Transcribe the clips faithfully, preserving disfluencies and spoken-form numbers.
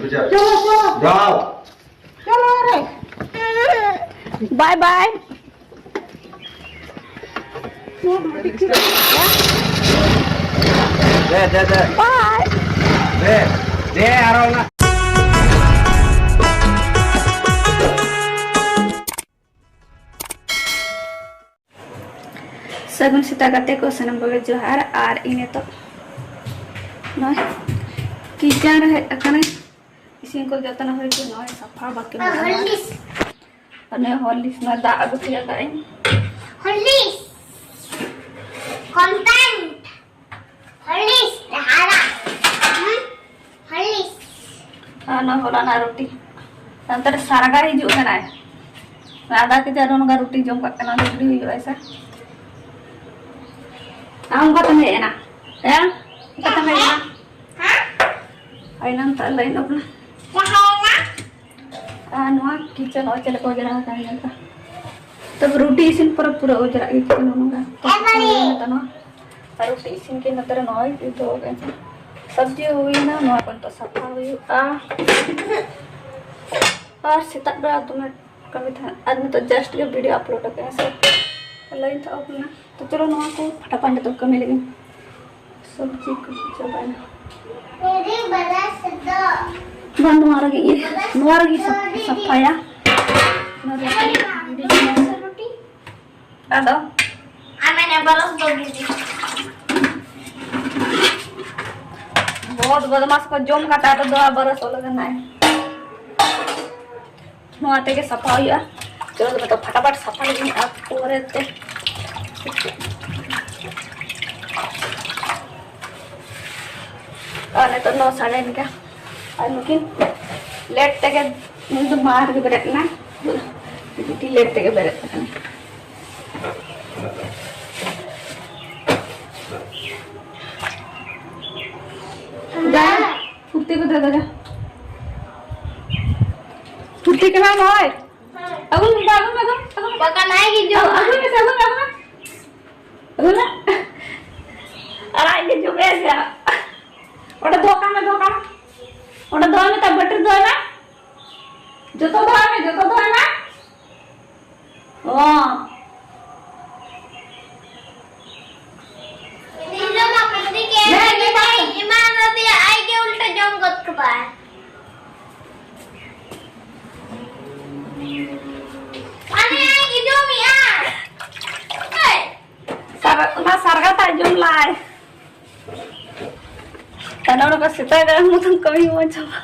चलो, चलो। जाओ। चलो रे। Bye bye. दे, दे, दे। बाय। दे, दे, ᱟᱨᱚ ᱚᱱᱟ᱾ ᱥᱟᱹᱜᱩᱱ ᱥᱮᱛᱟᱜ ᱜᱟᱛᱮ ᱠᱚ, ᱥᱟᱱᱟᱢ ᱠᱚᱜᱮ ᱡᱚᱦᱟᱨ᱾ ᱟᱨ ᱤᱧ ᱱᱤᱛᱚᱜ ᱱᱚᱜᱼᱚᱭ ᱠᱤᱪᱮᱱ ᱨᱮ ᱦᱮᱡ ᱟᱠᱟᱱᱟᱹᱧ᱾ ᱤᱥᱤᱱ ᱠᱚ ᱡᱚᱛᱚᱱᱟᱜ ᱦᱩᱭ ᱠᱟᱱᱟ, ᱱᱚᱜᱼᱚᱭ ᱥᱟᱯᱷᱟ ᱵᱟᱹᱠᱤ ᱢᱮᱱᱟᱜᱼᱟ᱾ ᱦᱚᱨᱞᱤᱠᱥ᱾ ᱟᱨ ᱱᱚᱜᱼᱚᱭ ᱦᱚᱨᱞᱤᱠᱥ ᱱᱚᱣᱟ ᱫᱟᱜ ᱟᱹᱜᱩ ᱴᱷᱤᱠ ᱟᱠᱟᱫ ᱟᱹᱧ᱾ ᱦᱚᱨᱞᱤᱠᱥ᱾ ᱠᱚᱢᱯᱞᱮᱱᱴ᱾ ᱦᱚᱨᱞᱤᱠᱥ ᱦᱟᱨᱟ᱾ ᱦᱩᱸ? ᱦᱚᱨᱞᱤᱠᱥ᱾ ᱟᱨ ᱱᱚᱣᱟ ᱦᱚᱞᱟᱱᱟᱜ ᱨᱩᱴᱤ᱾ ᱱᱚᱱᱛᱮ ᱨᱮ ᱥᱟᱨᱜᱟ ᱦᱤᱡᱩᱜ ᱠᱟᱱᱟᱭ᱾ ᱟᱫᱷᱟ ᱠᱮᱡᱤ ᱟᱨ ᱱᱚᱝᱠᱟ ᱨᱩᱴᱤ ᱡᱚᱢ ᱠᱟᱜ ᱠᱟᱱᱟ, ᱞᱩᱜᱽᱲᱤ ᱦᱩᱭᱩᱜᱼᱟ ᱥᱮ? ᱟᱢ ᱚᱠᱟᱛᱮᱢ ᱦᱮᱡ ᱮᱱᱟ? ᱦᱮᱸ? ᱚᱠᱟᱛᱮᱢ ᱦᱮᱡ ᱮᱱᱟ? ᱟᱭᱱᱟᱢ ᱛᱟᱜ ᱞᱟᱭᱤᱱ ᱚᱯ ᱱᱟ᱾ ᱟᱨ ᱱᱚᱣᱟ ᱠᱤᱪᱮᱱ ᱚᱪᱮ ᱞᱮᱠᱟ ᱚᱡᱽᱨᱟ ᱟᱠᱟᱱ ᱧᱮᱞ ᱯᱮ᱾ ᱛᱚᱵᱮ ᱨᱩᱴᱤ ᱤᱥᱤᱱ ᱯᱚᱨᱮ ᱯᱩᱨᱟᱹ ᱚᱡᱽᱨᱟᱜ ᱜᱮ ᱛᱟᱦᱮᱱᱟ ᱱᱚᱝᱠᱟ᱾ ᱛᱚ ᱮᱵᱟᱨᱮ᱾ ᱱᱚᱣᱟ ᱟᱨ ᱨᱩᱴᱤ ᱤᱥᱤᱱ ᱠᱤᱱ ᱱᱚᱛᱮ ᱨᱮ ᱱᱚᱜᱼᱚᱭ ᱫᱚᱦᱚ ᱠᱟᱜ ᱟᱹᱧ᱾ ᱥᱚᱵᱽᱡᱤ ᱦᱩᱭᱱᱟ, ᱱᱚᱣᱟ ᱠᱚ ᱱᱤᱛᱚᱜ ᱥᱟᱯᱷᱟ ᱦᱩᱭᱩᱜᱼᱟ᱾ ᱟᱨ ᱥᱮᱛᱟᱜ ᱵᱮᱲᱟ ᱫᱚᱢᱮ ᱠᱟᱹᱢᱤ ᱛᱟᱦᱮᱸ, ᱟᱨ ᱱᱤᱛᱚᱜ just ᱜᱮ video upload ᱟᱠᱟᱫ ᱟᱹᱧ ᱥᱮ, ᱞᱟᱭᱤᱱ ᱛᱚ off ᱞᱮᱱᱟ᱾ ᱛᱚ ᱪᱚᱞᱚ ᱱᱚᱣᱟ ᱠᱚ ᱯᱷᱟᱴᱟᱯᱷᱟᱴ ᱱᱤᱛᱚᱜ ᱠᱟᱹᱢᱤ ᱞᱟᱹᱜᱤᱫ᱾ ᱥᱚᱵᱽᱡᱤ ᱠᱚ ᱪᱟᱵᱟᱭᱮᱱᱟ᱾ ᱢᱮᱨᱤ ᱵᱟᱫᱟᱥ ᱫᱚ᱾ ᱵᱟᱝ, ᱱᱚᱣᱟ ᱨᱮᱜᱮ ᱤᱭᱟᱹ, ᱱᱚᱣᱟ ᱨᱮᱜᱮ ᱥᱟᱯ-, ᱥᱟᱯᱷᱟᱭᱟ᱾ ᱱᱚᱣᱟ ᱨᱮᱜᱮ ᱨᱩᱴᱤ᱾ ᱟᱫᱚ? ᱟᱢᱮ ᱵᱟᱨᱚᱥ ᱫᱚ ᱜᱤᱫᱤ᱾ ᱵᱚᱦᱩᱛ ᱵᱚᱫᱢᱟᱥ ᱠᱚ ᱡᱚᱢ ᱠᱟᱛᱮ ᱟᱫᱚ ᱫᱚ ᱵᱟᱨᱚᱥ ᱞᱟᱜᱟᱱᱟᱭ᱾ ᱱᱚᱣᱟ ᱛᱮᱜᱮ ᱥᱟᱯᱷᱟ ᱦᱩᱭᱩᱜᱼᱟ᱾ ᱪᱚᱞᱚ ᱛᱚᱵᱮ ᱛᱚ ᱯᱷᱟᱴᱟᱯᱷᱟᱴ ᱥᱟᱯᱷᱟ ᱞᱮᱜᱤᱧ ᱟᱨ ᱯᱚᱨᱮ ᱛᱮ᱾ ᱟᱨ ᱱᱤᱛᱚᱜ ᱱᱚ ᱥᱟᱲᱮᱭᱮᱱ ᱜᱮᱭᱟ᱾ ᱟᱨ ᱱᱩᱠᱤᱱ ᱞᱮᱴ ᱛᱮᱜᱮ, ᱱᱩᱭ ᱫᱚ ᱢᱟᱲᱟᱝ ᱨᱮᱜᱮ ᱵᱮᱨᱮᱫ ᱮᱱᱟ᱾ ᱵᱤᱴᱤ ᱞᱮᱴ ᱛᱮᱜᱮ ᱵᱮᱨᱮᱫ ᱟᱠᱟᱱᱟ᱾ ᱫᱟ, ᱯᱷᱩᱨᱛᱤ ᱠᱚ ᱫᱟᱫᱟ ᱫᱟ᱾ ᱯᱷᱩᱨᱛᱤ ᱠᱟᱱᱟ ᱱᱚᱜᱼᱚᱭ᱾ ᱟᱹᱜᱩ ᱢᱮ, ᱟᱹᱜᱩ ᱢᱮ, ᱟᱹᱜᱩ ᱢᱮ, ᱟᱹᱜᱩ ᱢᱮ᱾ ᱵᱟᱠᱟ ᱱᱟᱭ ᱜᱮ ᱡᱚᱢᱟ᱾ ᱟᱹᱜᱩ ᱢᱮ, ᱟᱹᱜᱩ ᱢᱮ, ᱟᱹᱜᱩ ᱢᱮ᱾ ᱟᱹᱜᱩ ᱢᱮ᱾ ᱟᱨ ᱟᱡ ᱜᱮ ᱡᱚᱢᱮ ᱥᱮ? ᱚᱸᱰᱮ ᱫᱚᱦᱚ ᱠᱟᱜ ᱢᱮ, ᱫᱚᱦᱚ ᱠᱟᱜ ᱢᱮ᱾ ᱚᱸᱰᱮ ᱫᱚᱦᱚᱭ ᱢᱮ, ᱛᱟᱨ ᱵᱟᱹᱴᱤ ᱨᱮ ᱫᱚᱦᱚᱭ ᱢᱮ᱾ ᱡᱚᱛᱚ ᱫᱚᱦᱚᱭ ᱢᱮ, ᱡᱚᱛᱚ ᱫᱚᱦᱚᱭ ᱢᱮ᱾ ᱚ᱾ ᱛᱤᱦᱤᱧ ᱫᱚ ᱢᱟ ᱯᱩᱠᱷᱨᱤ ᱜᱮ ᱦᱮᱸ, ᱦᱮᱸ, ᱦᱮᱸ᱾ ᱮᱢᱟᱱ ᱟᱫᱮᱭᱟ, ᱟᱡ ᱜᱮ ᱩᱞᱴᱟᱹ ᱡᱚᱢ ᱜᱚᱫ ᱠᱟᱫᱟᱭ᱾ ᱟᱞᱮ ᱟᱡ ᱜᱮ ᱡᱚᱢᱮᱜᱼᱟ᱾ ᱦᱮᱸ᱾ ᱥᱟᱨ-, ᱚᱱᱟ ᱥᱟᱨᱜᱟ ᱛᱟᱭ ᱡᱚᱢ ᱞᱟᱭ᱾ ᱛᱟᱦᱞᱮ ᱚᱱᱟ ᱠᱚ ᱥᱮᱛᱟᱜ ᱨᱮ ᱢᱚᱛᱚᱱ ᱠᱟᱹᱢᱤ ᱢᱚᱡᱽ ᱪᱟᱵᱟ᱾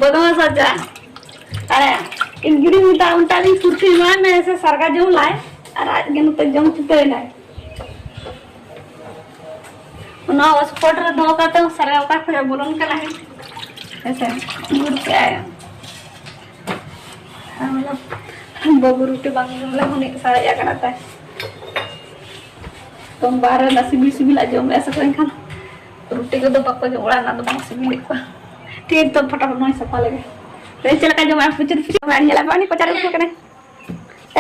ᱵᱚᱫᱢᱟᱥ ᱟᱡᱟ᱾ ᱟᱨᱮ, ᱤᱧ ᱜᱤᱰᱤ ᱢᱮᱛᱟ, ᱚᱱᱴᱟ ᱨᱤᱧ ᱯᱷᱩᱨᱛᱤ ᱮᱢᱟᱭ ᱢᱮ, ᱥᱮ ᱥᱟᱨᱜᱟ ᱡᱚᱢ ᱞᱟᱭ᱾ ᱟᱨ ᱟᱡ ᱜᱮ ᱱᱚᱛᱮ ᱡᱚᱢ ᱪᱷᱩᱴᱟᱹᱣ ᱮᱱᱟᱭ᱾ ᱚᱱᱟ ᱦᱚᱴᱥᱯᱚᱴ ᱨᱮ ᱫᱚᱦᱚ ᱠᱟᱛᱮ ᱦᱚᱸ ᱥᱟᱨᱜᱟ ᱚᱠᱟ ᱠᱷᱚᱱ ᱵᱚᱞᱚᱱ ᱠᱟᱱᱟ᱾ ᱦᱮᱸ ᱥᱮ, ᱧᱩᱨ ᱠᱮᱜᱼᱟᱭ᱾ ᱟᱨ ᱵᱟᱹᱵᱩ ᱨᱩᱴᱤ ᱵᱟᱝ ᱡᱚᱢ ᱞᱮ ᱩᱱᱤ ᱥᱟᱨᱮᱡ ᱟᱠᱟᱱᱟ ᱛᱟᱭ᱾ ᱛᱚ ᱵᱟᱦᱨᱮ ᱨᱮᱱᱟᱜ ᱥᱤᱵᱤᱞ ᱥᱤᱵᱤᱞᱟᱜ ᱡᱚᱢ ᱮ ᱟᱥᱟ ᱠᱚ, ᱮᱱᱠᱷᱟᱱ ᱨᱩᱴᱤ ᱠᱚᱫᱚ ᱵᱟᱠᱚ ᱡᱚᱢ, ᱚᱲᱟᱜ ᱨᱮᱱᱟᱜ ᱫᱚ ᱵᱟᱝ ᱥᱤᱵᱤᱞᱮᱫ ᱠᱚᱣᱟ᱾ ᱴᱷᱤᱠ ᱛᱚ, ᱯᱷᱚᱴᱟᱯᱷᱚᱴ ᱱᱚᱣᱟᱧ ᱥᱟᱯᱷᱟ ᱞᱮᱜᱮ᱾ ᱛᱮ ᱪᱮᱫ ᱞᱮᱠᱟ ᱡᱚᱢᱟᱭ ᱯᱩᱪᱩᱨ ᱯᱩᱪᱩᱨ ᱧᱮᱞ ᱟᱠᱚ, ᱩᱱᱤ ᱠᱚᱪᱟ ᱨᱮ ᱩᱴᱷᱟᱹᱣ ᱠᱟᱱᱟᱭ᱾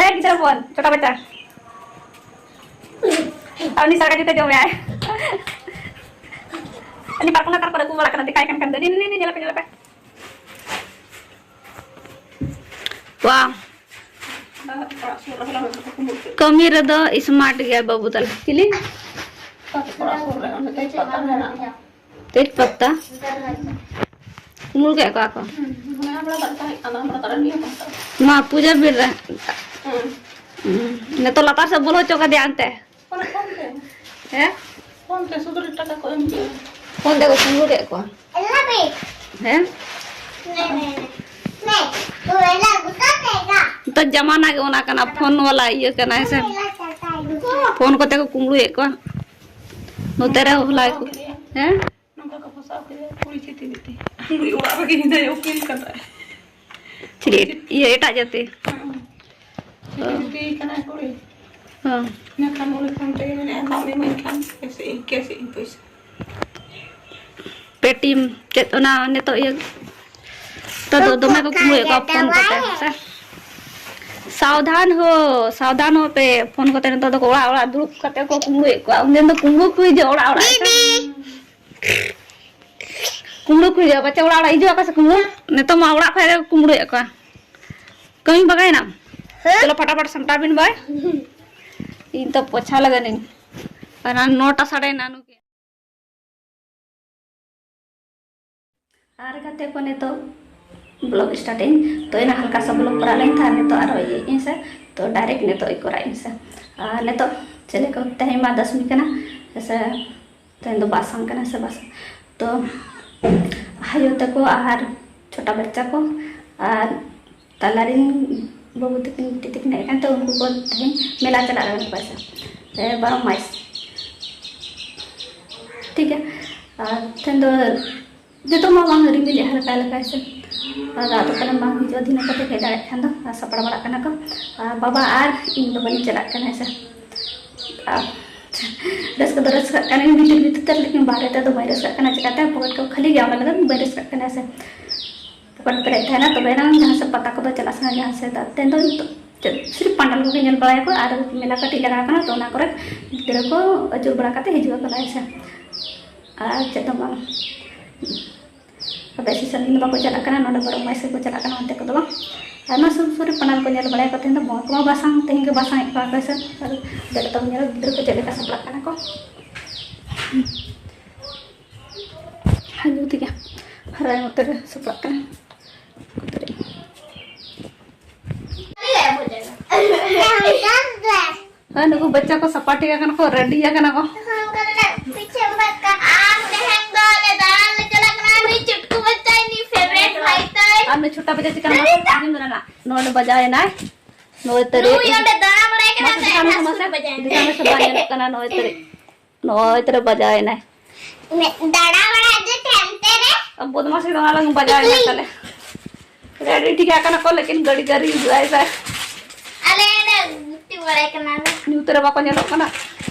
ᱮ ᱜᱤᱫᱽᱨᱟᱹ ᱵᱚᱱ, ᱪᱚᱴᱟ ᱵᱟᱪᱟ᱾ ᱟᱨ ᱩᱱᱤ ᱥᱟᱨᱜᱟ ᱡᱩᱛᱮ ᱡᱚᱢᱮᱜᱼᱟᱭ᱾ ᱩᱱᱤ ᱯᱟᱨᱠᱚᱢ ᱞᱟᱛᱟᱨ ᱠᱚᱨᱮ ᱩᱠᱩ ᱵᱟᱲᱟᱜ ᱠᱟᱱᱟ, ᱫᱮᱠᱷᱟᱭ ᱠᱟᱱ ᱠᱷᱟᱱ ᱫᱚ, ᱱᱤ, ᱱᱤ, ᱱᱤ, ᱧᱮᱞ ᱯᱮ, ᱧᱮᱞ ᱯᱮ᱾ ᱣᱟ᱾ ᱠᱟᱹᱢᱤ ᱨᱮᱫᱚ smart ᱜᱮᱭᱟ ᱵᱟᱹᱵᱩ ᱛᱟᱞᱮ᱾ ᱪᱤᱞᱤ? ᱛᱮᱡᱽ ᱯᱟᱛᱟ᱾ ᱩᱢᱩᱞ ᱠᱮᱫ ᱠᱚᱣᱟ ᱠᱚ᱾ ᱢᱟ ᱯᱩᱡᱟᱹ ᱵᱤᱨ ᱨᱮ᱾ ᱦᱩᱸ, ᱱᱤᱛᱚᱜ ᱞᱟᱛᱟᱨ ᱥᱮᱫ ᱵᱚᱞᱚ ᱦᱚᱪᱚ ᱠᱟᱫᱮᱭᱟ ᱚᱱᱛᱮ᱾ ᱚᱱᱟ ᱯᱷᱳᱱ ᱛᱮ᱾ ᱦᱮᱸ? ᱯᱷᱳᱱ ᱛᱮ ᱥᱩᱫᱷᱩ ᱴᱟᱠᱟ ᱠᱚ ᱮᱢ ᱠᱮᱫᱟ᱾ ᱯᱷᱳᱱ ᱛᱮᱠᱚ ᱠᱩᱢᱵᱽᱲᱩ ᱠᱮᱫ ᱠᱚᱣᱟ᱾ ᱦᱮᱸ? ᱱᱤᱛᱚᱜ ᱡᱟᱢᱟᱱᱟ ᱜᱮ ᱚᱱᱟ ᱠᱟᱱᱟ, ᱯᱷᱳᱱ ᱵᱟᱞᱟ ᱤᱭᱟᱹ ᱠᱟᱱᱟ, ᱦᱮᱸ ᱥᱮ? ᱯᱷᱳᱱ ᱠᱚᱛᱮ ᱠᱚ ᱠᱩᱢᱵᱽᱲᱩᱭᱮᱫ ᱠᱚᱣᱟ᱾ ᱱᱚᱛᱮ ᱨᱮ ᱦᱚᱞᱟᱭ ᱠᱚ, ᱦᱮᱸ? ᱱᱚᱝᱠᱟ ᱠᱚ ᱯᱷᱟᱸᱥᱟᱣ ᱠᱮᱫᱮᱭᱟ, ᱠᱩᱲᱤ ᱪᱷᱟᱹᱛᱤᱠ ᱵᱤᱴᱤ᱾ ᱠᱩᱲᱤ ᱚᱲᱟᱜ ᱨᱮᱜᱮ ᱦᱮᱱᱟᱭᱟ, ᱩᱠᱤᱞ ᱠᱟᱱᱟᱭ᱾ ᱪᱤᱞᱤ? ᱤᱭᱟᱹ, ᱮᱴᱟᱜ ᱡᱟᱹᱛᱤ? ᱦᱮᱸ᱾ ᱦᱮᱸ᱾ ᱡᱩᱫᱤ ᱠᱟᱱᱟᱭ ᱠᱩᱲᱤ᱾ ᱦᱮᱸ᱾ ᱤᱱᱟᱹ ᱠᱷᱟᱱ ᱩᱱᱤ ᱯᱷᱳᱱ ᱛᱮᱜᱮ ᱢᱮᱱᱮᱫᱼᱟ, ᱵᱟᱢ ᱤᱢᱟᱹᱧ ᱠᱷᱟᱱ ᱠᱮᱥᱮᱜ ᱤᱧ, ᱠᱮᱥᱮᱜ ᱤᱧ ᱯᱚᱭᱥᱟ᱾ ᱯᱮᱴᱤᱢ ᱪᱮᱫ ᱚᱱᱟ ᱱᱤᱛᱚᱜ ᱤᱭᱟᱹ? ᱛᱚ ᱫᱚ ᱫᱚᱢᱮ ᱠᱚ ᱠᱩᱢᱵᱽᱲᱩᱭᱮᱫ ᱠᱚᱣᱟ ᱯᱷᱳᱱ ᱠᱚᱛᱮ, ᱦᱮᱸ ᱥᱮ? ᱥᱟᱵᱫᱷᱟᱱ ᱦᱳ, ᱥᱟᱵᱫᱷᱟᱱ ᱦᱳ ᱯᱮ, ᱯᱷᱳᱱ ᱠᱚᱛᱮ ᱱᱤᱛᱚᱜ ᱫᱚᱠᱚ ᱚᱲᱟᱜ ᱚᱲᱟᱜ ᱫᱩᱲᱩᱵ ᱠᱟᱛᱮ ᱠᱚ ᱠᱩᱢᱵᱽᱲᱩᱭᱮᱫ ᱠᱚᱣᱟ᱾ ᱩᱱᱫᱤᱱ ᱫᱚ ᱠᱩᱢᱵᱽᱲᱩ ᱠᱚ ᱦᱤᱡᱩᱜᱼᱟ ᱚᱲᱟᱜ ᱚᱲᱟᱜ, ᱦᱮᱸ ᱥᱮ? ᱫᱤᱫᱤ᱾ ᱠᱩᱢᱲᱩ ᱠᱚ ᱦᱤᱡᱩᱜᱼᱟ, ᱯᱟᱪᱮ ᱚᱲᱟᱜ ᱚᱲᱟᱜ ᱦᱤᱡᱩᱜᱼᱟ ᱠᱚ ᱥᱮ ᱠᱩᱢᱲᱩ? ᱱᱤᱛᱚᱜ ᱢᱟ ᱚᱲᱟᱜ ᱠᱷᱚᱡ ᱜᱮ ᱠᱩᱢᱲᱩᱭᱮᱫ ᱠᱚᱣᱟ᱾ ᱠᱟᱹᱢᱤ ᱵᱟᱜᱟᱭᱮᱱᱟᱢ? ᱦᱮᱸ? ᱪᱚᱞᱚ ᱯᱷᱟᱴᱟᱯᱷᱟᱴ ᱥᱟᱢᱴᱟᱣ ᱵᱤᱱ ᱵᱟᱭ᱾ ᱤᱧ ᱛᱚ ᱯᱚᱪᱷᱟ ᱞᱟᱜᱟᱱᱤᱧ᱾ ᱟᱨ ᱱᱚᱴᱟ ᱥᱟᱰᱮᱭᱮᱱᱟ ᱱᱩᱠᱤ᱾ ᱟᱨ ᱜᱟᱛᱮ ᱠᱚ, ᱱᱤᱛᱚᱜ vlog start ᱟᱹᱧ᱾ ᱛᱚ ᱮᱱᱟ ᱦᱟᱞᱠᱟ ᱥᱟ vlog ᱠᱚᱨᱟᱣ ᱞᱮᱱ ᱛᱟᱦᱮᱸ, ᱱᱤᱛᱚᱜ ᱟᱨᱚ ᱤᱭᱟᱹ ᱤᱧ ᱥᱮ, ᱛᱚ direct ᱱᱤᱛᱚᱜ ᱤᱧ ᱠᱚᱨᱟᱣ ᱤᱧ ᱥᱮ᱾ ᱟᱨ ᱱᱤᱛᱚᱜ ᱪᱮᱫ ᱞᱮᱠᱟ ᱛᱮᱦᱮᱧ ᱢᱟ ᱫᱚᱥᱢᱤ ᱠᱟᱱᱟ ᱥᱮ, ᱛᱮᱦᱮᱧ ᱫᱚ ᱵᱟᱥᱟᱝ ᱠᱟᱱᱟ ᱥᱮ ᱵᱟᱥᱟᱝ᱾ ᱛᱚ ᱟᱭᱳ ᱛᱟᱠᱚ ᱟᱨ ᱪᱷᱳᱴᱟ ᱵᱟᱪᱪᱟ ᱠᱚ ᱟᱨ ᱛᱟᱞᱟᱨᱤᱱ ᱵᱟᱹᱵᱩ ᱛᱟᱹᱠᱤᱱ, ᱵᱤᱴᱤ ᱛᱟᱹᱠᱤᱱ ᱦᱮᱡ ᱟᱠᱟᱱ ᱛᱮ ᱩᱱᱠᱩ ᱠᱚ ᱛᱮᱦᱮᱧ ᱢᱮᱞᱟ ᱪᱟᱞᱟᱜ ᱠᱟᱱᱟ ᱠᱚ ᱥᱮ, ᱥᱮ ᱵᱟᱨᱚ ᱢᱟᱥ᱾ ᱴᱷᱤᱠ ᱜᱮᱭᱟ᱾ ᱟᱨ ᱛᱮᱦᱮᱧ ᱫᱚ ᱡᱚᱛᱚ ᱢᱟ ᱵᱟᱝ ᱨᱤᱢᱤᱞᱮᱜᱼᱟ, ᱦᱟᱞᱠᱟ ᱦᱟᱞᱠᱟ ᱥᱮ᱾ ᱟᱨ ᱫᱟᱜ ᱫᱚ ᱯᱟᱞᱮᱱ ᱵᱟᱝ ᱦᱤᱡᱩᱜᱼᱟ, ᱫᱷᱤᱱᱟᱹᱝ ᱠᱚᱛᱮ ᱦᱮᱡ ᱫᱟᱲᱮᱭᱟᱜ ᱠᱷᱟᱱ ᱫᱚ᱾ ᱟᱨ ᱥᱟᱯᱲᱟᱣ ᱵᱟᱲᱟᱜ ᱠᱟᱱᱟ ᱠᱚ᱾ ᱟᱨ ᱵᱟᱵᱟ ᱟᱨ ᱤᱧ ᱫᱚ ᱵᱟᱹᱧ ᱪᱟᱞᱟᱜ ᱠᱟᱱᱟ ᱦᱮᱸ ᱥᱮ᱾ ᱟᱨ ᱨᱟᱹᱥᱠᱟᱹ ᱫᱚ ᱨᱟᱹᱥᱠᱟᱹᱜ ᱠᱟᱱᱟᱧ ᱵᱷᱤᱛᱤᱨ ᱵᱷᱤᱛᱤᱨ ᱛᱮ, ᱞᱮᱠᱤᱱ ᱵᱟᱦᱨᱮ ᱛᱮᱫᱚ ᱵᱟᱹᱧ ᱨᱟᱹᱥᱠᱟᱹᱜ ᱠᱟᱱᱟ᱾ ᱪᱤᱠᱟᱹᱛᱮ ᱯᱚᱠᱮᱴ ᱠᱚ ᱠᱷᱟᱹᱞᱤ ᱜᱮᱭᱟ, ᱚᱱᱟ ᱞᱟᱹᱜᱤᱫ ᱵᱟᱹᱧ ᱨᱟᱹᱥᱠᱟᱹᱜ ᱠᱟᱱᱟ ᱦᱮᱸ ᱥᱮ᱾ ᱯᱚᱠᱮᱴ ᱯᱮᱨᱮᱡ ᱛᱟᱦᱮᱱᱟ, ᱛᱚᱵᱮ ᱮᱱᱟᱝ ᱡᱟᱦᱟᱸ ᱥᱮᱫ ᱯᱟᱛᱟ ᱠᱚᱫᱚ ᱪᱟᱞᱟᱜ ᱥᱟᱱᱟ, ᱡᱟᱦᱟᱸ ᱥᱮᱫ᱾ ᱟᱨ ᱛᱮᱦᱮᱧ ᱫᱚ ᱱᱤᱛᱚᱜ ᱪᱮᱫ, ᱥᱤᱨᱤᱯ ᱯᱟᱱᱰᱟᱞ ᱠᱚᱜᱮ ᱧᱮᱞ ᱵᱟᱲᱟᱭᱟᱠᱚ, ᱟᱨ ᱢᱮᱞᱟ ᱠᱟᱹᱴᱤᱡ ᱞᱟᱜᱟᱣ ᱠᱟᱱᱟ, ᱛᱚ ᱚᱱᱟ ᱠᱚᱨᱮ ᱜᱤᱫᱽᱨᱟᱹ ᱠᱚ ᱟᱹᱪᱩᱨ ᱵᱟᱲᱟ ᱠᱟᱛᱮ ᱦᱤᱡᱩᱜ ᱟᱠᱚ ᱱᱟᱜ ᱦᱮᱸ ᱥᱮ᱾ ᱟᱨ ᱪᱮᱫ ᱦᱚᱸ ᱵᱟᱝ᱾ ᱟᱨ ᱵᱮᱥᱤ ᱥᱟᱺᱜᱤᱧ ᱫᱚ ᱵᱟᱠᱚ ᱪᱟᱞᱟᱜ ᱠᱟᱱᱟ, ᱱᱚᱰᱮ ᱵᱟᱨᱚ ᱢᱟᱭᱥᱮ ᱠᱚ ᱪᱟᱞᱟᱜ ᱠᱟᱱᱟ, ᱚᱱᱛᱮ ᱠᱚᱫᱚ ᱵᱟᱝ᱾ ᱟᱭᱢᱟ ᱥᱩᱨ ᱥᱩᱨ ᱨᱮ ᱯᱟᱱᱟᱞ ᱠᱚ ᱧᱮᱞ ᱵᱟᱲᱟᱭᱟ ᱠᱚ᱾ ᱛᱮᱦᱮᱧ ᱫᱚ ᱵᱚᱸᱜᱟ ᱠᱚᱢᱟ ᱵᱟᱥᱟᱝ, ᱛᱮᱦᱮᱧ ᱜᱮ ᱵᱟᱥᱟᱝ ᱮᱫ ᱠᱚᱣᱟ ᱠᱚ ᱥᱮ᱾ ᱟᱫᱚ ᱫᱮᱞᱟ ᱛᱟᱵᱚᱱ ᱧᱮᱞᱟ ᱜᱤᱫᱽᱨᱟᱹ ᱠᱚ ᱪᱮᱫ ᱞᱮᱠᱟ ᱥᱟᱯᱲᱟᱜ ᱠᱟᱱᱟ ᱠᱚ᱾ ᱦᱮᱸ, ᱧᱩ ᱛᱮᱜᱮ ᱦᱟᱨᱟᱭ ᱱᱚᱛᱮ ᱨᱮ ᱥᱟᱯᱲᱟᱜ ᱠᱟᱱᱟ᱾ ᱦᱮᱸ, ᱱᱩᱠᱩ ᱵᱟᱪᱪᱟ ᱠᱚ ᱥᱟᱯᱟ ᱴᱷᱤᱠ ᱟᱠᱟᱱᱟ ᱠᱚ, ᱨᱮᱰᱤ ᱟᱠᱟᱱᱟ ᱠᱚ᱾ ᱟᱨ ᱛᱮᱦᱮᱧ ᱫᱚ ᱟᱞᱮ ᱫᱟᱬᱟᱱ ᱞᱮ ᱪᱟᱞᱟᱜ ᱠᱟᱱᱟ᱾ ᱱᱩᱭ ᱪᱩᱴᱠᱩ ᱵᱟᱪᱪᱟ ᱤᱧᱤᱡ favourite ᱵᱷᱟᱭ ᱛᱟᱭ᱾ ᱟᱨ ᱱᱩᱭ ᱪᱷᱳᱴᱟ ᱵᱟᱪᱪᱟ ᱪᱤᱠᱟᱹ ᱱᱟ? ᱟᱸᱡᱚᱢ ᱫᱟ ᱱᱟ? ᱱᱚᱰᱮ ᱵᱟᱡᱟᱣ ᱮᱱᱟᱭ᱾ ᱱᱚᱭ ᱛᱟᱹᱨᱤᱠᱷ᱾ ᱱᱩᱭ ᱚᱸᱰᱮ ᱫᱟᱬᱟ ᱵᱟᱲᱟᱭ ᱠᱟᱱᱟ, ᱢᱟᱥᱮ ᱫᱮᱠᱷᱟᱣ ᱢᱮᱥᱮ, ᱢᱟᱥᱮ᱾ ᱫᱮᱠᱷᱟᱣ ᱢᱮᱥᱮ, ᱵᱟᱭ ᱧᱮᱞᱚᱜ ᱠᱟᱱᱟ ᱱᱚᱭ ᱛᱟᱹᱨᱤᱠᱷ᱾ ᱱᱚᱭ ᱛᱟᱹᱨᱤᱠᱷ ᱵᱟᱡᱟᱣ ᱮᱱᱟᱭ᱾ ᱢᱮ-, ᱫᱟᱬᱟ ᱵᱟᱲᱟ ᱫᱚ ᱴᱷᱮᱱ ᱛᱮ ᱨᱮ᱾ ᱟᱨ ᱵᱚᱫᱢᱟᱥᱤ ᱫᱚ ᱟᱞᱟᱝ ᱵᱟᱡᱟᱣ ᱮᱱᱟ ᱛᱟᱞᱮ᱾ ᱨᱮᱰᱤ ᱴᱷᱤᱠ ᱟᱠᱟᱱᱟ ᱠᱚ, ᱞᱮᱠᱤᱱ ᱜᱟᱹᱰᱤ ᱜᱟᱹᱨᱤ ᱦᱤᱡᱩᱜ ᱟᱭ ᱥᱮ᱾ ᱟᱞᱮ ᱮᱱᱮ ᱜᱩᱛᱤ ᱵᱟᱲᱟᱭ ᱠᱟᱱᱟ ᱞᱮ᱾ ᱧᱩᱛ ᱨᱮ ᱵᱟᱠᱚ ᱧᱮᱞᱚᱜ ᱠᱟᱱᱟ᱾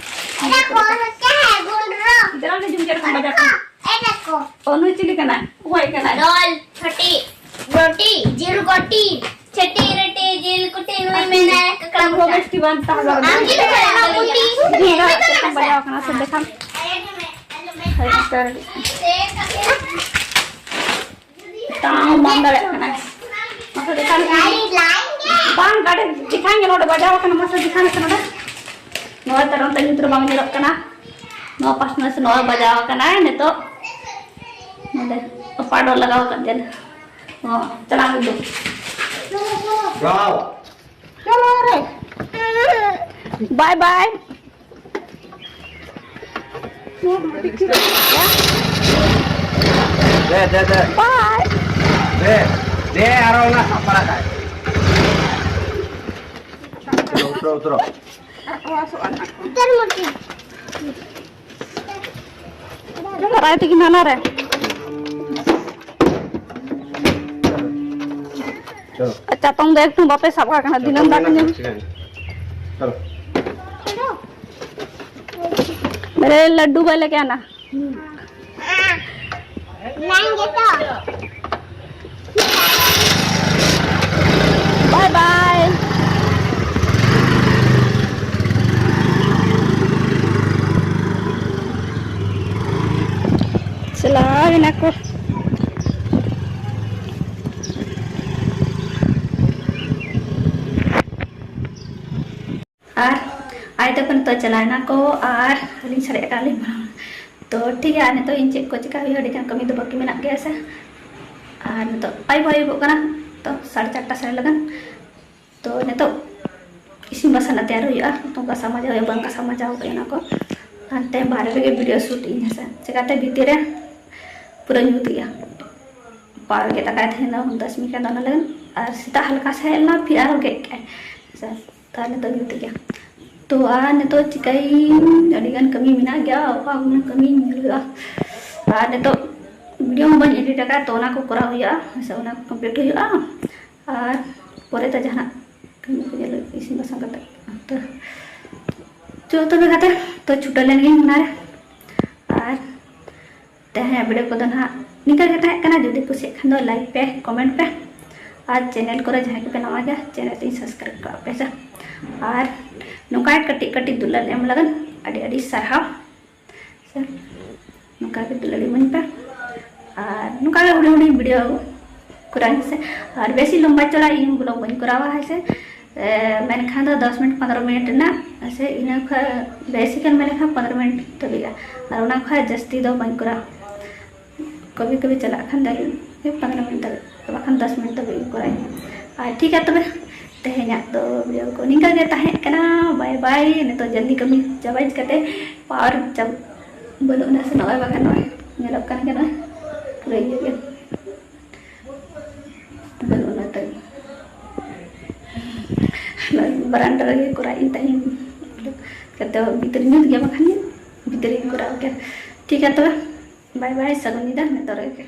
ᱮᱱᱮ ᱠᱚ ᱦᱚᱪᱪᱷᱮ ᱦᱮ ᱜᱩᱱᱰᱨᱚ᱾ ᱫᱮᱞᱟ ᱞᱮ ᱡᱩᱢ ᱪᱮᱫ ᱞᱮᱠᱟᱢ ᱵᱟᱡᱟᱣ ᱠᱟᱱᱟ? ᱮᱱᱮ ᱠᱚ᱾ ᱚ, ᱱᱩᱭ ᱪᱤᱞᱤ ᱠᱟᱱᱟᱭ? ᱚᱠᱚᱭ ᱠᱟᱱᱟᱭ? ᱨᱚᱞ, ᱪᱷᱚᱴᱤ, ᱨᱚᱴᱤ, ᱡᱤᱞ ᱠᱚᱴᱤ, ᱪᱷᱮᱴᱤ ᱨᱮᱴᱤ, ᱡᱤᱞ ᱠᱩᱴᱤ, ᱱᱩᱭ ᱢᱮᱱᱟᱭ ᱠᱟᱠᱲᱟ ᱠᱚᱴᱟ᱾ ᱵᱮᱥᱴᱤ ᱵᱟᱝ ᱛᱟᱦᱮᱸ ᱫᱚᱨᱠᱟᱨ᱾ ᱟᱢ ᱪᱮᱫ ᱞᱮᱠᱟ ᱵᱟᱡᱟᱣ ᱠᱟᱱᱟ ᱥᱮ ᱫᱮᱠᱷᱟᱢ? ᱦᱳᱭ, ᱚᱱᱠᱟ ᱨᱮ᱾ ᱵᱟᱝ ᱫᱟᱲᱮᱭᱟᱜ ᱠᱟᱱᱟ᱾ ᱢᱟᱥᱮ ᱫᱮᱠᱷᱟᱣ ᱞᱮᱠᱷᱟᱱ ᱵᱟᱝ ᱜᱟᱰᱮ ᱫᱮᱠᱷᱟᱣ ᱜᱮ ᱱᱚᱰᱮ ᱵᱟᱡᱟᱣ ᱟᱠᱟᱱᱟ᱾ ᱢᱟᱥᱮ ᱫᱮᱠᱷᱟᱣ ᱞᱮᱠᱷᱟᱱ ᱱᱚᱰᱮ ᱱᱚᱣᱟ ᱛᱟᱭᱱᱚᱢ ᱛᱮ ᱧᱩᱛ ᱨᱮ ᱵᱟᱝ ᱧᱮᱞᱚᱜ ᱠᱟᱱᱟ᱾ ᱱᱚᱣᱟ ᱯᱟᱥᱱᱟ ᱥᱮ ᱱᱚᱣᱟ ᱵᱟᱡᱟᱣ ᱟᱠᱟᱱᱟ ᱱᱤᱛᱚᱜ᱾ ᱱᱚᱰᱮ ᱯᱟᱰᱚ ᱞᱟᱜᱟᱣ ᱟᱠᱟᱫ ᱡᱮ ᱱᱚᱣᱟ ᱪᱟᱞᱟᱣ ᱩᱰᱩᱠ᱾ ᱪᱚᱞᱚ ᱨᱮ᱾ ᱵᱟᱭ ᱵᱟᱭ᱾ ᱫᱮ, ᱫᱮ, ᱫᱮ᱾ ᱵᱟᱭ᱾ ᱫᱮ, ᱫᱮ, ᱟᱨᱚ ᱚᱱᱟ ᱥᱟᱵ ᱵᱟᱲᱟ ᱠᱟᱜ᱾ ᱩᱛᱨᱚ, ᱩᱛᱨᱚ, ᱩᱛᱨᱚ᱾ ᱫᱟᱨᱟᱭ ᱛᱮᱜᱮ ᱱᱟᱱᱟ ᱨᱮ᱾ ᱪᱚᱞᱚ᱾ ᱪᱟᱛᱚᱢ ᱫᱚ ᱮᱠᱴᱩ ᱵᱟᱯᱮ ᱥᱟᱵ ᱠᱟᱜ ᱠᱟᱱᱟ, ᱫᱤᱱᱟᱹᱢ ᱫᱟᱜ ᱧᱩ᱾ ᱪᱚᱞᱚ᱾ ᱢᱮᱨᱮ ᱞᱟᱰᱰᱩ ᱵᱟᱭ ᱞᱮᱠᱮ ᱟᱱᱟ᱾ ᱵᱟᱭ ᱵᱟᱭ᱾ ᱪᱟᱞᱟᱣ ᱮᱱᱟ ᱠᱚ᱾ ᱟᱨ ᱟᱭ ᱛᱟᱠᱚ ᱱᱤᱛᱚᱜ ᱪᱟᱞᱟᱣ ᱮᱱᱟ ᱠᱚ ᱟᱨ ᱟᱹᱞᱤᱧ ᱥᱟᱨᱮᱡ ᱟᱠᱟᱫ ᱞᱤᱧ ᱵᱟᱝ᱾ ᱛᱚ ᱴᱷᱤᱠ ᱜᱮᱭᱟ, ᱟᱨ ᱱᱤᱛᱚᱜ ᱤᱧ ᱪᱮᱫ ᱠᱚ ᱪᱮᱠᱟ ᱦᱩᱭᱩᱜᱼᱟ, ᱟᱹᱰᱤ ᱜᱟᱱ ᱠᱟᱹᱢᱤ ᱫᱚ ᱵᱟᱹᱠᱤ ᱢᱮᱱᱟᱜ ᱜᱮᱭᱟ ᱥᱮ᱾ ᱟᱨ ᱱᱤᱛᱚᱜ ᱟᱹᱭᱩᱵ ᱟᱹᱭᱩᱵᱚᱜ ᱠᱟᱱᱟ, ᱛᱚ ᱥᱟᱲᱮ ᱪᱟᱨᱴᱟ ᱥᱮᱫ ᱞᱟᱜᱟᱱ᱾ ᱛᱚ ᱱᱤᱛᱚᱜ ᱤᱥᱤᱱ ᱵᱟᱥᱟᱝ ᱛᱮᱭᱟᱨ ᱦᱩᱭᱩᱜᱼᱟ, ᱛᱚ ᱜᱟᱥᱟᱣ ᱢᱟᱡᱟᱣ ᱦᱩᱭᱩᱜᱼᱟ, ᱵᱟᱝ ᱜᱟᱥᱟᱣ ᱢᱟᱡᱟᱣ ᱠᱟᱜ ᱚᱱᱟ ᱠᱚ᱾ ᱦᱟᱱᱛᱮ ᱵᱟᱦᱨᱮ ᱨᱮᱜᱮ ᱵᱷᱤᱰᱤᱭᱳ ᱥᱩᱴ ᱤᱧ ᱦᱮᱸᱥᱮ, ᱪᱮᱠᱟᱛᱮ ᱵᱷᱤᱛᱤᱨ ᱨᱮ ᱯᱩᱨᱟᱹ ᱧᱩᱛ ᱜᱮᱭᱟ᱾ ᱯᱟᱣᱟᱨ ᱜᱮ ᱫᱟᱠᱟᱭ ᱛᱟᱦᱮᱱᱟ ᱫᱚᱥ ᱢᱤᱱᱤᱴ ᱜᱟᱱ ᱚᱱᱟ ᱞᱟᱹᱜᱤᱫ, ᱟᱨ ᱥᱮᱛᱟᱜ ᱦᱟᱞᱠᱟ ᱥᱮᱫ ᱦᱮᱡ ᱞᱮᱱᱟ, ᱯᱷᱤᱨ ᱟᱨᱦᱚᱸ ᱜᱮᱫ ᱠᱮᱜᱼᱟᱭ ᱦᱮᱸᱥᱮ᱾ ᱛᱟᱦᱞᱮ ᱱᱤᱛᱚᱜ ᱧᱩᱛ ᱜᱮᱭᱟ᱾ ᱛᱚ ᱟᱨ ᱱᱤᱛᱚᱜ ᱪᱤᱠᱟᱹᱭᱟᱹᱧ, ᱟᱹᱰᱤᱜᱟᱱ ᱠᱟᱹᱢᱤ ᱢᱮᱱᱟᱜ ᱜᱮᱭᱟ, ᱚᱠᱟ ᱠᱚ ᱠᱟᱹᱢᱤ ᱧᱮᱞ ᱦᱩᱭᱩᱜᱼᱟ᱾ ᱟᱨ ᱱᱤᱛᱚᱜ ᱵᱷᱤᱰᱤᱭᱳ ᱦᱚᱸ ᱵᱟᱹᱧ ᱮᱰᱤᱴ ᱟᱠᱟᱫ, ᱛᱚ ᱚᱱᱟ ᱠᱚ ᱠᱚᱨᱟᱣ ᱦᱩᱭᱩᱜᱼᱟ, ᱦᱮᱸᱥᱮ, ᱚᱱᱟ ᱠᱚ ᱠᱚᱢᱯᱞᱤᱴ ᱦᱩᱭᱩᱜᱼᱟ᱾ ᱟᱨ ᱯᱚᱨᱮ ᱛᱮ ᱡᱟᱦᱟᱱᱟᱜ ᱠᱟᱹᱢᱤ ᱠᱚ ᱧᱮᱞ ᱦᱩᱭᱩᱜᱼᱟ, ᱤᱥᱤᱱ ᱵᱟᱥᱟᱝ ᱠᱟᱛᱮ᱾ ᱛᱚ ᱪᱚ ᱛᱚᱵᱮ ᱜᱟᱛᱮ, ᱛᱚ ᱪᱷᱩᱴᱟᱹᱣ ᱞᱮᱱ ᱜᱤᱧ ᱚᱱᱟᱨᱮ᱾ ᱟᱨ ᱛᱮᱦᱮᱧᱟᱜ ᱵᱷᱤᱰᱤᱭᱳ ᱠᱚᱫᱚ ᱱᱟᱦᱟᱜ ᱱᱤᱝᱠᱟᱹ ᱜᱮ ᱛᱟᱦᱮᱸ ᱠᱟᱱᱟ᱾ ᱡᱩᱫᱤ ᱠᱩᱥᱤᱭᱟᱜ ᱠᱷᱟᱱ ᱫᱚ ᱞᱟᱭᱤᱠ ᱯᱮ, ᱠᱚᱢᱮᱱᱴ ᱯᱮ, ᱟᱨ ᱪᱮᱱᱮᱞ ᱠᱚᱨᱮ ᱡᱟᱦᱟᱸᱭ ᱠᱚᱯᱮ ᱱᱟᱣᱟ ᱜᱮᱭᱟ, ᱪᱮᱱᱮᱞ ᱛᱤᱧ ᱥᱟᱵᱥᱠᱨᱟᱭᱤᱵ ᱠᱟᱜ ᱯᱮ ᱥᱮ᱾ ᱟᱨ ᱱᱚᱝᱠᱟ ᱠᱟᱹᱴᱤᱡ ᱠᱟᱹᱴᱤᱡ ᱫᱩᱞᱟᱹᱲ ᱮᱢ ᱞᱟᱹᱜᱤᱫ ᱟᱹᱰᱤ ᱟᱹᱰᱤ ᱥᱟᱨᱦᱟᱣ ᱥᱮ᱾ ᱱᱚᱝᱠᱟ ᱜᱮ ᱫᱩᱞᱟᱹᱲ ᱤᱢᱟᱹᱧ ᱯᱮ, ᱟᱨ ᱱᱚᱝᱠᱟ ᱜᱮ ᱦᱩᱰᱤᱧ ᱦᱩᱰᱤᱧ ᱵᱷᱤᱰᱤᱭᱳ ᱠᱚᱨᱟᱣ ᱦᱮᱸ ᱥᱮ᱾ ᱟᱨ ᱵᱮᱥᱤ ᱞᱚᱢᱵᱟ ᱪᱚᱲᱟ ᱤᱧ ᱵᱞᱚᱜ ᱵᱟᱹᱧ ᱠᱚᱨᱟᱣᱟ ᱦᱮᱸ ᱥᱮ᱾ ᱮ, ᱢᱮᱱᱠᱷᱟᱱ ᱫᱚ ᱫᱚᱥ ᱢᱤᱱᱤᱴ ᱯᱚᱱᱨᱚ ᱢᱤᱱᱤᱴ ᱨᱮᱱᱟᱜ ᱦᱮᱸ ᱥᱮ, ᱤᱱᱟᱹ ᱠᱷᱚᱱ ᱵᱮᱥᱤ ᱜᱟᱱ ᱢᱮᱱᱠᱷᱟᱱ ᱯᱚᱱᱨᱚ ᱢᱤᱱᱤᱴ ᱫᱷᱟᱹᱵᱤᱡᱼᱟ᱾ ᱟᱨ ᱚᱱᱟ ᱠᱷᱚᱱ ᱡᱟᱹᱥᱛᱤ ᱫᱚ ᱵᱟᱹᱧ ᱠᱚᱨᱟᱣᱟ᱾ ᱠᱚᱵᱷᱤ ᱠᱚᱵᱷᱤ ᱪᱟᱞᱟᱜ ᱠᱷᱟᱱ ᱫᱚ ᱯᱚᱱᱨᱚ ᱢᱤᱱᱤᱴ ᱫᱷᱟᱹᱵᱤᱡ, ᱵᱟᱠᱷᱟᱱ ᱫᱚᱥ ᱢᱤᱱᱤᱴ ᱫᱷᱟᱹᱵᱤᱡ ᱤᱧ ᱠᱚᱨᱟᱣᱟ᱾ ᱟᱨ ᱴᱷᱤᱠ ᱜᱮᱭᱟ ᱛᱚᱵᱮ, ᱛᱮᱦᱮᱧᱟᱜ ᱫᱚ ᱵᱷᱤᱰᱤᱭᱳ ᱠᱚ ᱱᱤᱝᱠᱟ ᱜᱮ ᱛᱟᱦᱮᱸ ᱠᱟᱱᱟ᱾ ᱵᱟᱭ ᱵᱟᱭ᱾ ᱱᱤᱛᱚᱜ ᱡᱚᱞᱫᱤ ᱠᱟᱹᱢᱤ ᱪᱟᱵᱟᱭ ᱠᱟᱛᱮ ᱯᱟᱣᱟᱨ ᱪᱟᱵ-, ᱵᱟᱹᱱᱩᱜ ᱟᱱᱟ ᱥᱮ ᱱᱚᱜᱼᱚᱭ, ᱵᱟᱠᱷᱟᱱ ᱱᱚᱜᱼᱚᱭ ᱧᱮᱞᱚᱜ ᱠᱟᱱ ᱜᱮ ᱱᱚᱜᱼᱚᱭ ᱯᱩᱨᱟᱹ ᱤᱭᱟᱹ ᱜᱮ᱾ ᱵᱟᱹᱱᱩᱜ ᱟᱱᱟ ᱛᱟᱹᱞᱤᱧ᱾ ᱵᱟᱨᱟᱱᱰᱟ ᱨᱮᱜᱮ ᱠᱚᱨᱟᱣ ᱤᱧ ᱛᱟᱦᱮᱸᱧ᱾ ᱠᱟᱛᱮ ᱵᱷᱤᱛᱨᱤ ᱧᱩᱛ ᱜᱮᱭᱟ, ᱵᱟᱠᱷᱟᱱ ᱵᱷᱤᱛᱨᱤ ᱨᱮᱧ ᱠᱚᱨᱟᱣ ᱠᱮᱭᱟ᱾ ᱴᱷᱤᱠ ᱜᱮᱭᱟ ᱛᱚᱵᱮ, ᱵᱟᱭ ᱵᱟᱭ, ᱥᱟᱹᱜᱩᱱ ᱧᱤᱫᱟᱹ ᱱᱤᱛᱚᱜ ᱨᱮᱜᱮ᱾